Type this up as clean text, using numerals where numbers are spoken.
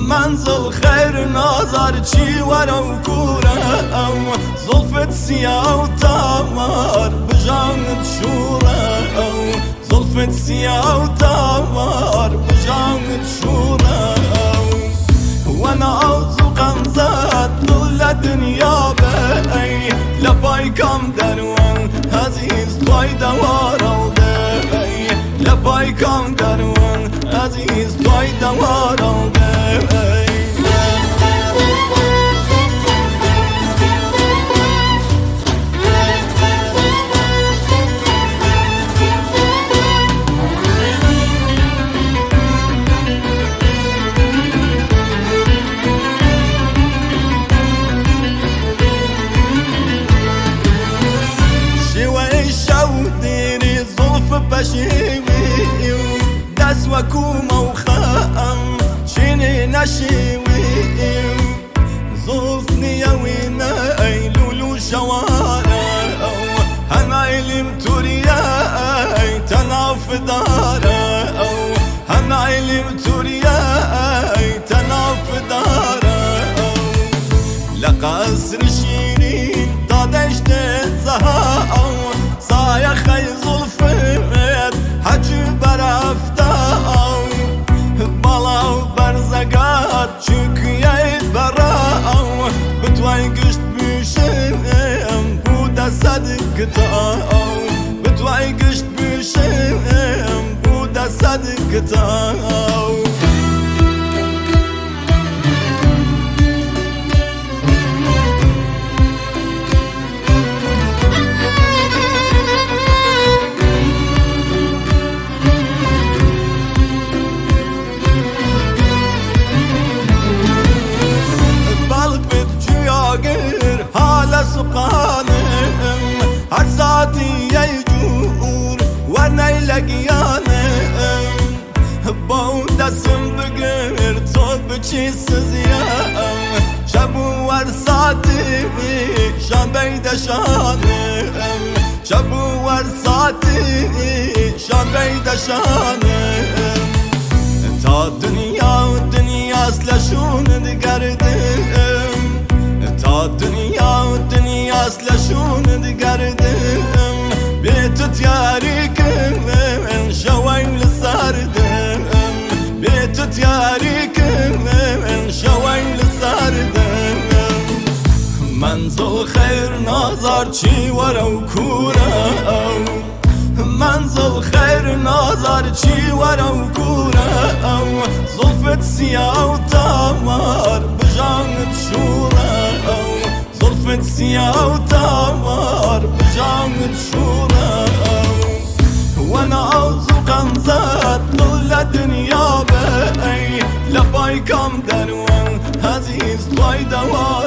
منزل خیر نازار چی ورم کورم زلفت سیا و تامار بجانت شورم زلفت سیا و تامار بجانت شورم وانا عوز قمزات طول دنیا بي لبايكم دروان عزيز توي دوار الدي لبايكم دروان عزيز توي دوار الدي. بشيوي داس وكوما وخام شيني نشيوي زلفني يا وينا ايلولو شوارع انا علم توريا تناف دارا انا علم توريا تناف دارا لقصر شيرين تادشت زها صايا خي زلفت حجي برافتا بالاو برزقات چوكيت براو بتواي قشت بشم بودا صدقتا بتواي قشت بشم بودا صدقتا. سقانم هر ساعتي يجور وانا لقيانم باو دسم بقر توب چي سزيام شبو ورساتي شان بيد شانم شبو ورساتي شان بيد شانم تا دنيا ودنيا سلشون دقردم تا دنیا و دنیا سلشون دگردم بيت تياريكم شوين لساردم بيت تياريكم شوين لساردم منزل خير نازار چی ورو كورم منزل خير نازار چی ورو كورم زلفت سیا و تامار بجانت شورم زلفت سیا و تامار بجانت شورم وانا عوز قمزات طول دنیا بي لبايكم دروان عزيز توي دوار.